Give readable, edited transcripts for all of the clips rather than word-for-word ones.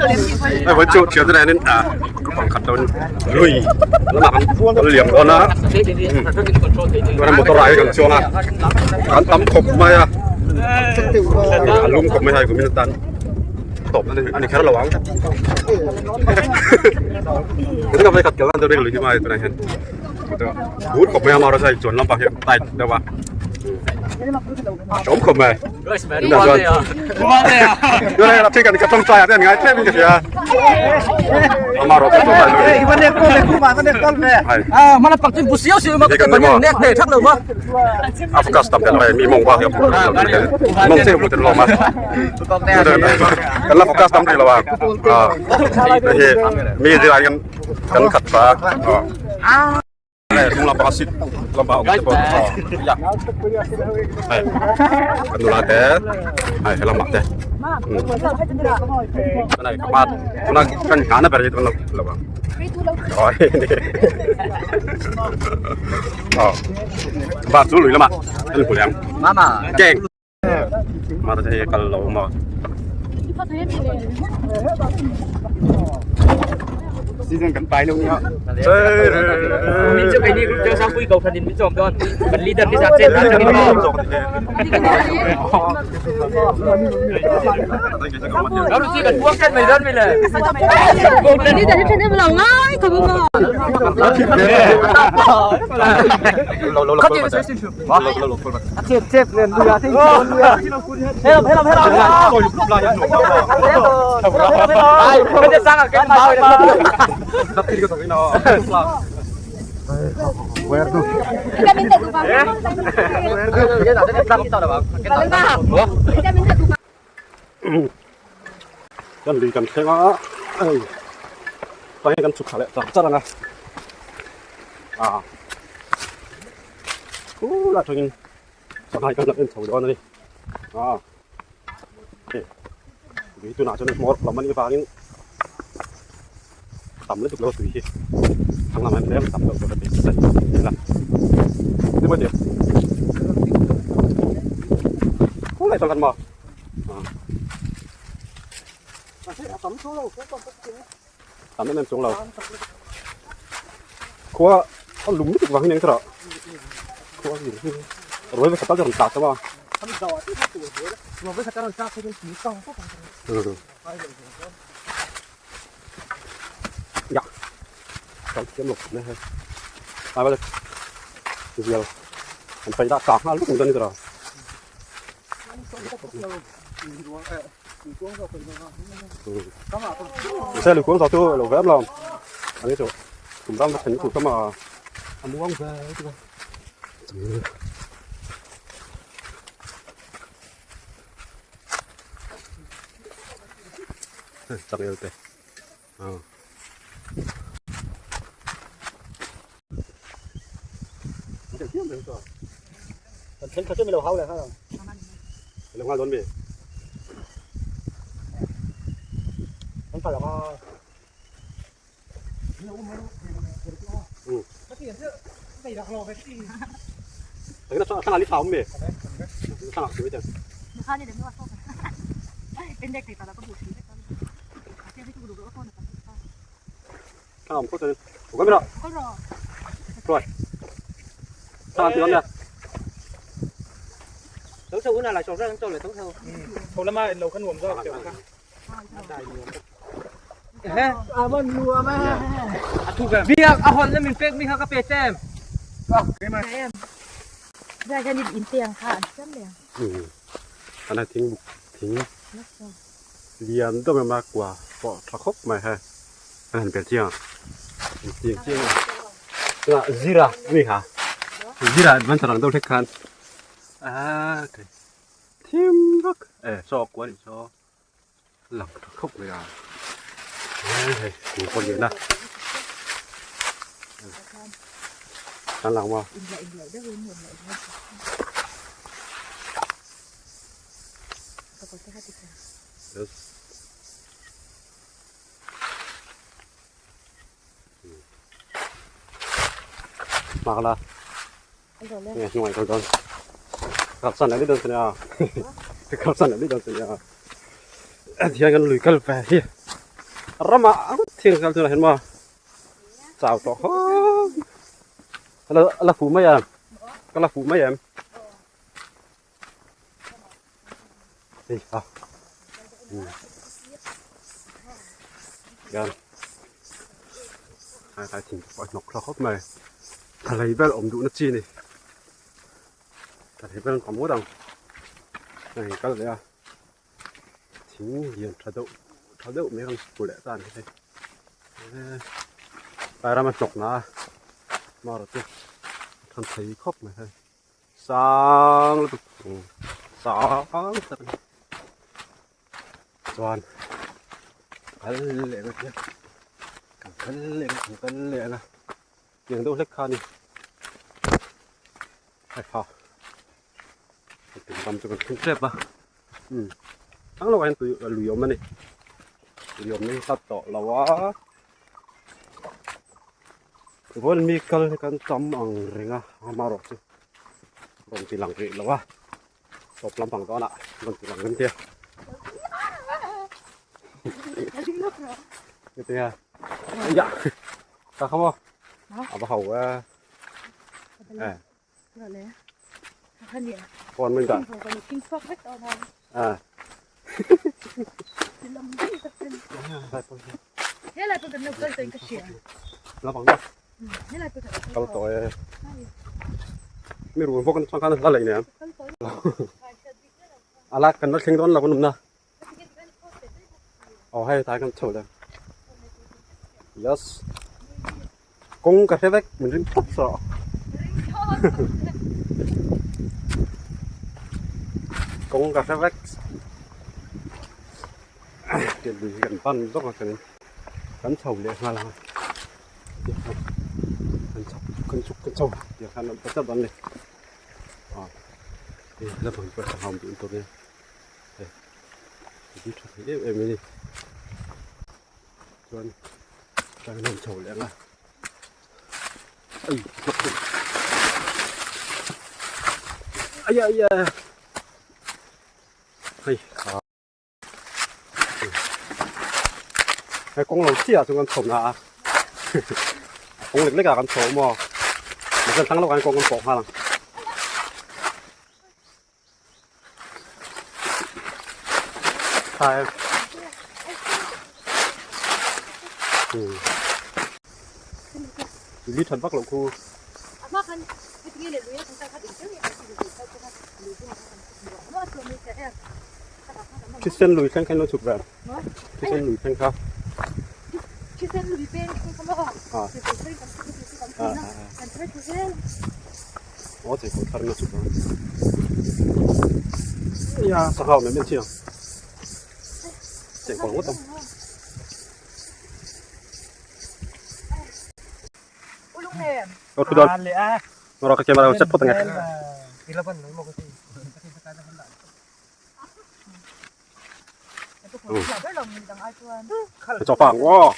Hei vawi chu thian te nen ah group ang khat lo in lui lamah kan kal liam dawn a chuan motor ah hian kan chuang a kan tam khawp mai a a lum khawp mai a hei kumin atan tawp a ni kher lo ang but khawp mai a amaherawhchu hei chuan lampang hi a tight deuh a a tlawm khawp mai tunah chuan tunah hian a then ka tawngtai ah te an ngai tlem in ka hria amaherawhchu tawngtai lo a focus tam tel mai mi mawng bak hi a mawng chiah hmu tel lo a kan la focus tam rih lo a hei hi mi zirah hian kan khat ta a hnung lampang a seat lampang a awm te pawh a hei kan nula te hei he lamah te tunah ka hma tuna kan nghahna ber hi tuna lo ang aw bak chu lui lamah an hmu leh ang keng mah te hei kal lo maw. Season kan pai lo nia. Min chu keini group chang sang pui ko thanin min chawm dawn. Kan leader ni zat chen dan changin maw. Karu chi kan buang chen mai dawn mi le. Leader hi then em lo ngai ka bu maw. Kan lui kan thleng a hei tah hian kan chhuk thla leh char char ang a ah khulai atangin sangha kan lo en chho dawn a ni ah hei lui tunah chuan hmawr lam a nih avangin tam lutuk lo tui hi thlang lamah hian tlem tam deuh tur a ti a ni a ni maw tih khulai chuan kan maw tam em em chuang lo khua a lum lutuk vang hi eng tawh khua a lum ruai ve khat tal chu a rawn tlak tawh a dạ kan thiam lo khawp mai hei ai va zial an phei dah kak nghal lutuk dawn ni tawh xe lùi cuống gió tu lo vem lo anh ấy chỗ cùng đang thành thủ mà muông về chak el te Lo ngal dawn mi. Thlang ah li thla awm mi. Thlang ah Thlang awm phawt chuan in awm rawh. Rồi. Thlang ti awm nia. Biak a hawn le min pek mi kha ka pe chem. An a thing buk thing lian deuh em a kua pawh tha khawp mai hei a han bel chiang a chiang chiang a tunah zira a ni kha zira adventure ang deuh hlek khan aaa thim vak e saw kua a nih saw lang tha khawp mai a hei kum pawh lian a an lang maw. Mak la nge hnungah kal dawn kalsan leh dawn chu nia kalsan leh dawn chu nia tihian kan lui kal ve hi. Ramah a ngawt thiang kal tunah hian maw chau tawh khawp a la a la fuh mai em ka la fuh mai em hei ha hian hai lai thing pawh a hnawk thla khawp mai thalei vel awm duhna chi a ni thalei vel an tam ngawt ang hei kal leh a. Thing lian tha deuh tha deuh mai kan hmu leh ta a ni hei tlai rama hnawk na a marawh chu a than thei khawp mai hei sang lutuk sang tak a ni chuan kal leh na khian kan kal leh na kan kal leh na tiang deuh hlek kha a ni hei ha. Ram chu kan thleng tep a umm thlang lo ah hian tui lui a awm a ni lui awm na hi hlat tawh lo a vawiin mi kal hi kan tam ang reng a amaherawh chu rawn ti lang rih lo a tawp lampang dawnah rawn ti lang reng tia hetia yah ta kha maw a va ho e eh. Phone mình cả. À. Nó bằng đâu? Câu tội. Mi ruột vô con trong khăn ra lệnh nè. À lá cần nó khinh đón là con nụm nè. Ồ hay tai kan chho le. Yes. Kawng ka hre vek min ring phawt rawh. Kawng ka hre vek. Tiang lui hi kan pan zawk a chuanin kan chho leh nghal ang a. Kan chho kan chhuk kan chho tiang khan a chauh an ni. Aw hei la bang pawh a hauh duh tur a nia. Hei tui tha thei em em a ni chuan tlang hian chho leh ang a ai hlawk hlawk ai ai ai hei hei kawng lo chiah chu kan chho na a kawng lek lek ah kan chho maw mahse thlang lawkah hian kawng kan pawh nghal ang. Thai Li that vak loh khu. Thisen lui thleng kha in lo chhuk ve. Thisen lui thleng kha. Thisen lui peng kha maw? Ah. Ah. Aw chei kawh thar na chhuk ang. Ia sangha awm em em chiang. Chei kawl ngawt ang. Aw thu dawn. Ngawr ka camera set phawt ange. Cho phang wo.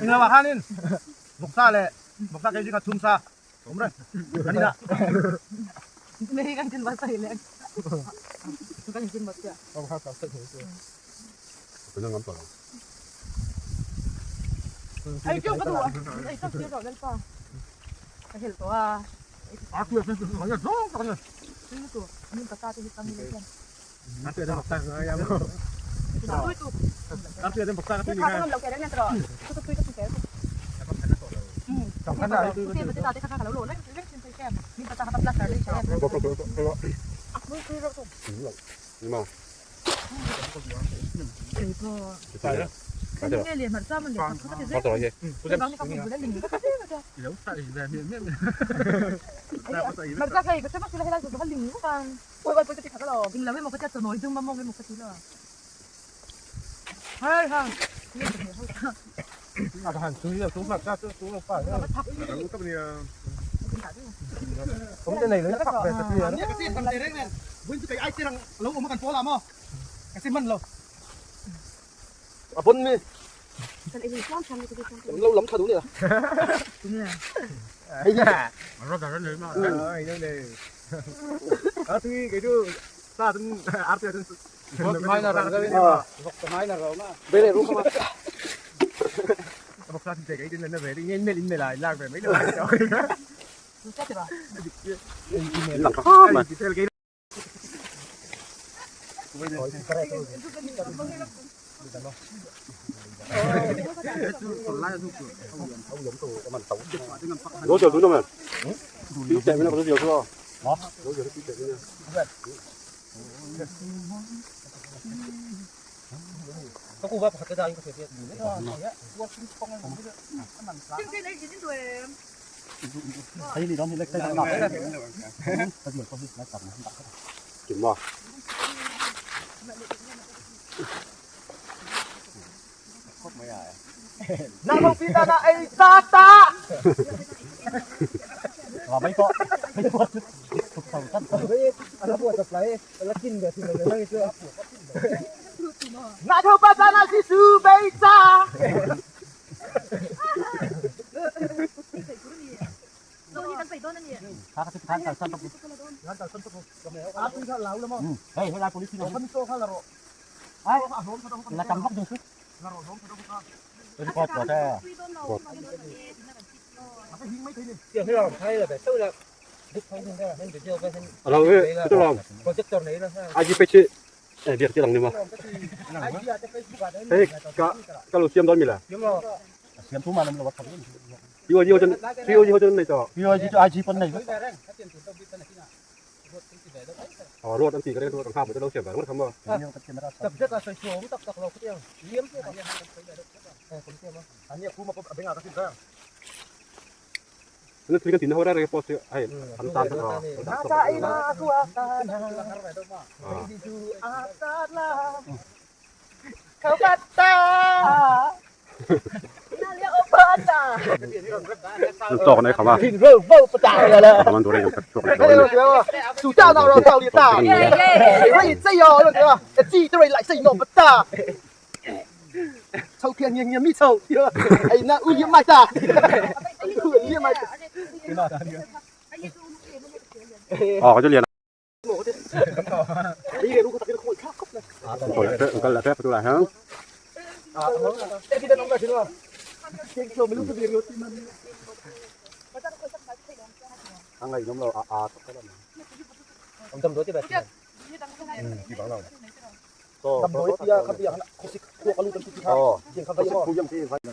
Englo ah khanin vawksa leh vawksa kg kha chhum sa awm reng kan inah.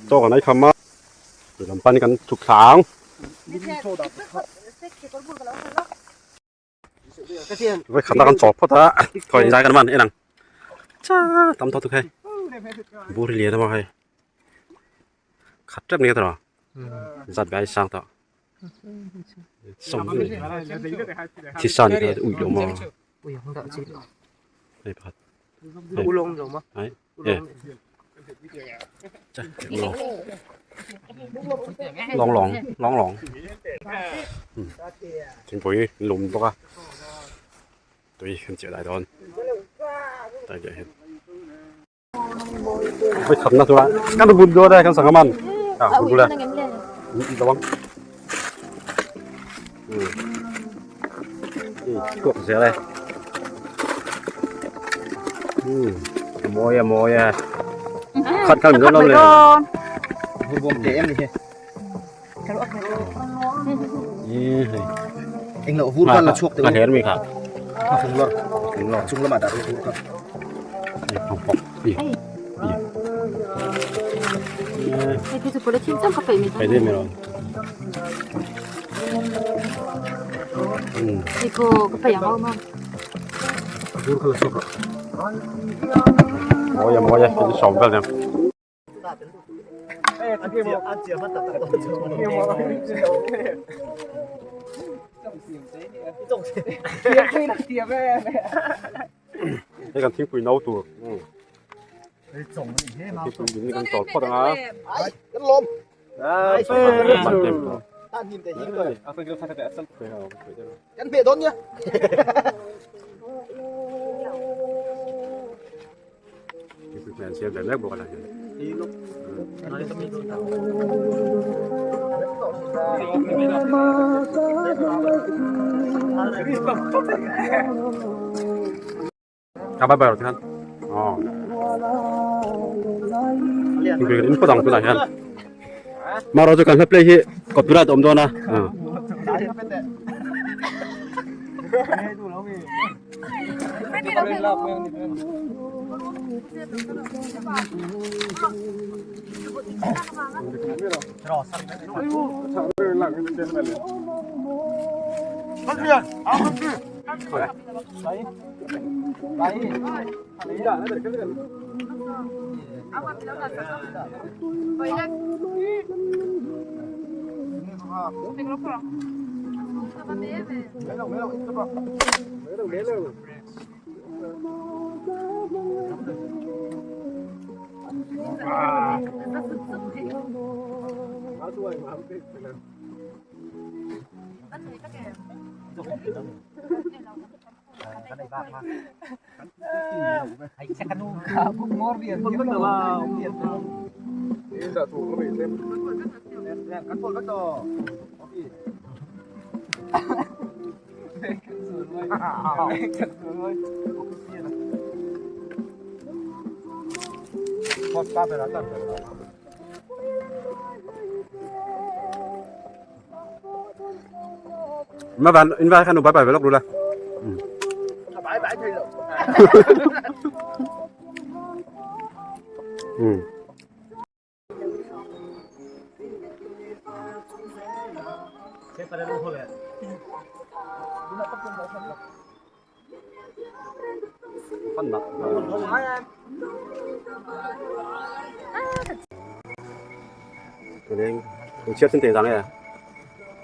Chaw kan ei kham a lam pan kan chhuk thla ang. Voi khat na kan chaw phawt a khawi zai kan man en ang cha tam tawh tuk hei bur hi lian a maw hei khat tep ni ka tawh zat ve a sang tawh thisa ni kha ui lo maw hei pakhat hei Long long long long thingpui lum bawk a tui kan chiah lai dawn tai leh hian. Vai khat na tura kan bun do da kan sangha man. À, bun bula. Lawang. Kuak zel e. Mawi a mawi a. Khat khan min lo le. Bawm te em ni he. Eng lo vur khan la chhuak te. Ka her mi kha. A fung lor. Fung lor chung lamah dah vur kha. Cái gì mày rồi? Vur kha la chhuak rawh. Mawi a mawi a cái sawm vel nem. Hei kan thingpui no tur. Thingpui in kan chawl phawt ang a. Thingpui hmel siam ve mek bawk a la hian. Ka bye bye rawh tikhan. Aw. Thingpui kan in phawt ang tunah hian. Maro chu kan hla play hi copyright a awm dawn a. Ma van in vai khan u bye bye ve lawk ru la. Bye bye thei lo.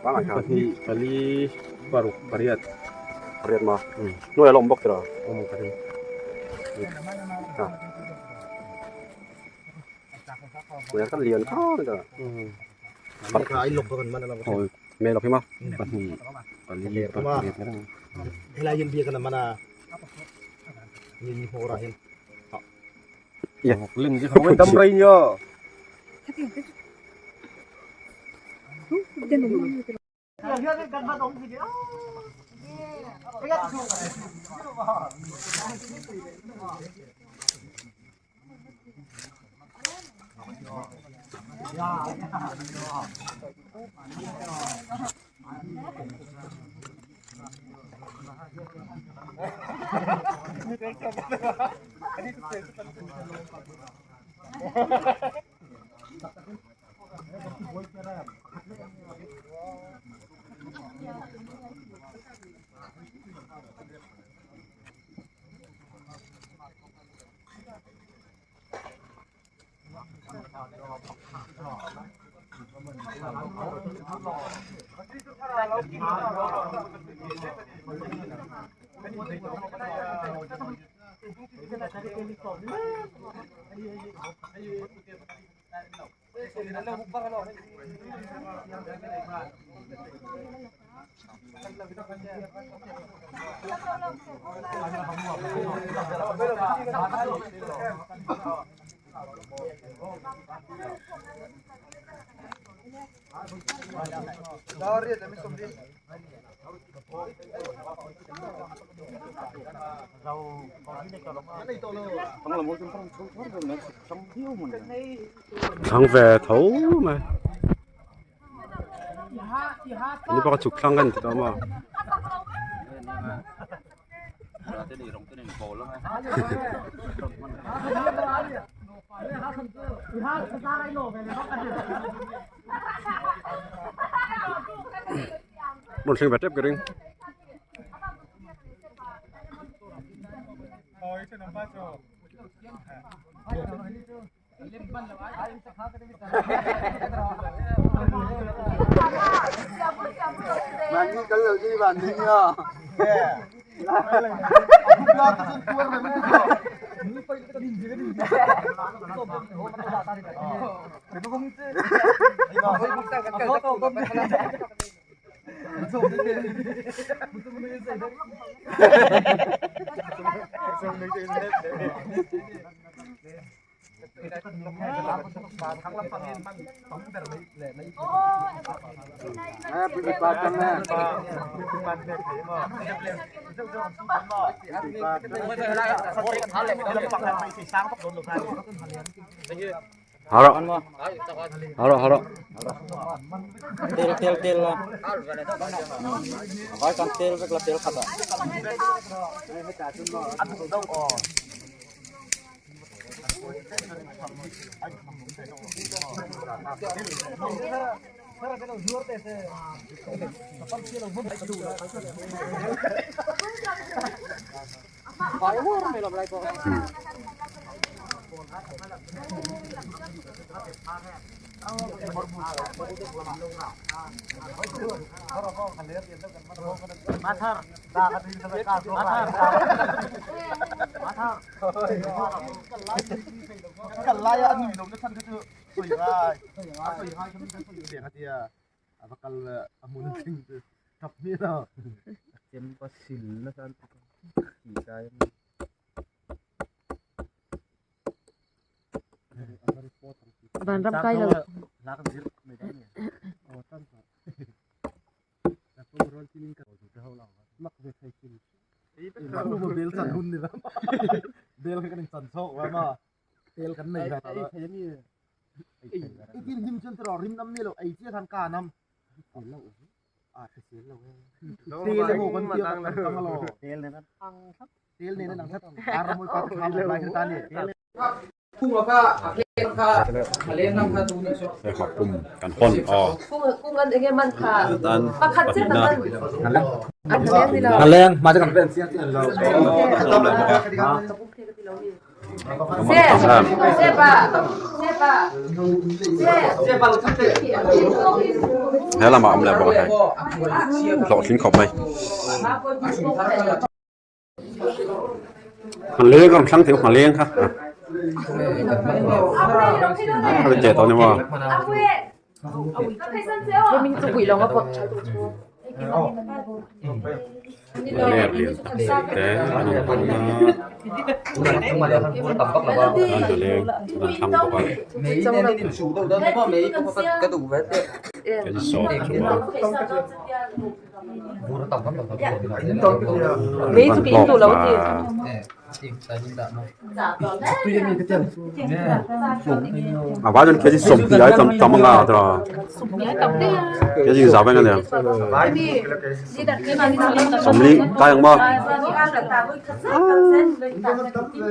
Pahnih, pali, paruk, pariat. Pariat ma. Hnuai a la awm bawk tiraw? Awm ka ring. Ha. Hnuai kha lian khawp mai ta. Awi me lawk hi ma. Pahnih, pali, paruk, pariat mai ang. Helai hian biak an man a. Ni hawr ah hian. Thlang ve tho mai ni bawk a chhuk thlang kan ti tawh maw. Rawn thleng ve tep ka ring. Hau rawh. Hau rawh, hau rawh. Tel tel tel la. Vai kan tel vek la tel khat ah. Vanram kai lo. Hei pum kan hawn aw. Kung an enge man kha pakhat chiah kan man. An leng ni lo. A leng ma te kan ven chiang chiang lo. Se se pa se pa se Se pa lo thak te. He lamah awm leh bawk a hei. Hlawhtling khawp mai. Nghaleng a rawn thlang thei nghaleng kha a rawn che tawh a ni maw. Ler lian tak tak te an rawn hmang a nghaleng an rawn thlang bawk a sawm chu a. A vai chuan kg sawmhnih ai tam tam anga a kg za veng ania sawmli kai ang maw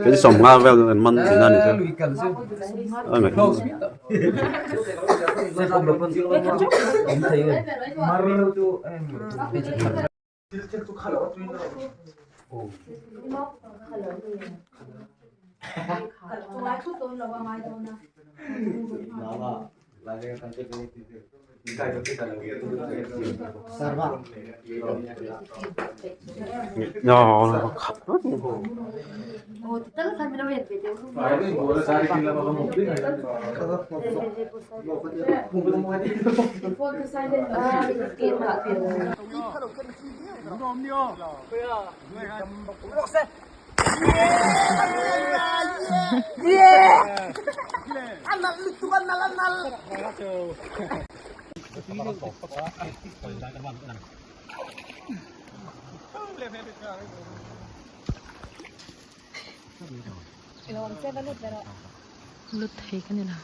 kg sawmnga vel an man tihna a ni chu. Lut thei ka ni lo.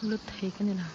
Lut thei ka ni lo.